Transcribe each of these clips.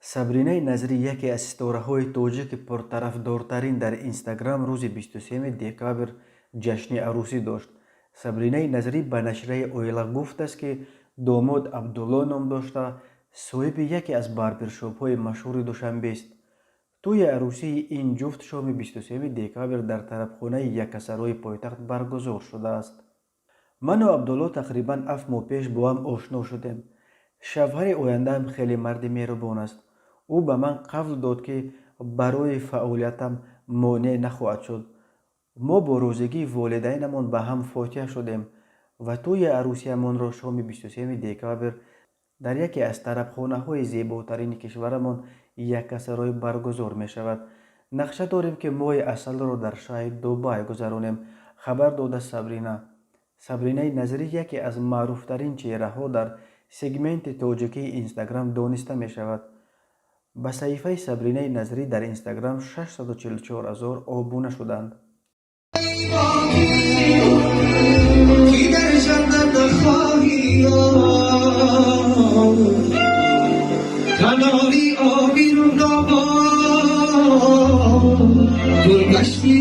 Сабринаи Назрӣ, яке аз ситораҳои тоҷики пуртарафдортарин дар Инстаграм, рӯзи 23 декабр ҷашни арӯсӣ дошт. Сабринаи Назрӣ ба нашрияи «Оила» гуфтааст, ки домод Абдулло ном дошта, соҳиби яке аз барбершопҳои машҳури Душанбест. Тӯи арӯсии ин ҷуфт шоми 23 декабр дар тарабхонаи Яккасарои пойтахт баргузор шудааст. Ману Абдулло тақрибан 7 моҳ пеш бо ҳам ошно шудем. Шавҳари ояндаам хеле марди меҳрубон аст. Ӯ ба ман қавл дод, ки барои фаъолиятам монеъ нахоҳад шуд. Мо бо розигии волидайнамон ба ҳам фотиҳа шудем ва тӯи арӯсиямонро шоми 23 декабр дар яке аз тарабхонаҳои зеботарини кишварамон, Яккасарой, баргузор мешавад. Нақша дорем, ки моҳи асалро дар шаҳри Дубай гузаронем, хабар дода Сабрина. Сабринаи Назрӣ яке аз маъруфтарин чеҳраҳо дар сегменти тоҷикии Инстаграм дониста мешавад. Ба саҳифаи Сабринаи Назрӣ дар Инстаграм 644 ҳазор обуна шуданд. Ки дар ҷаннат хоҳӣ ёфт, канори оби рудобод, гулгашти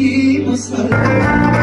мусалмон.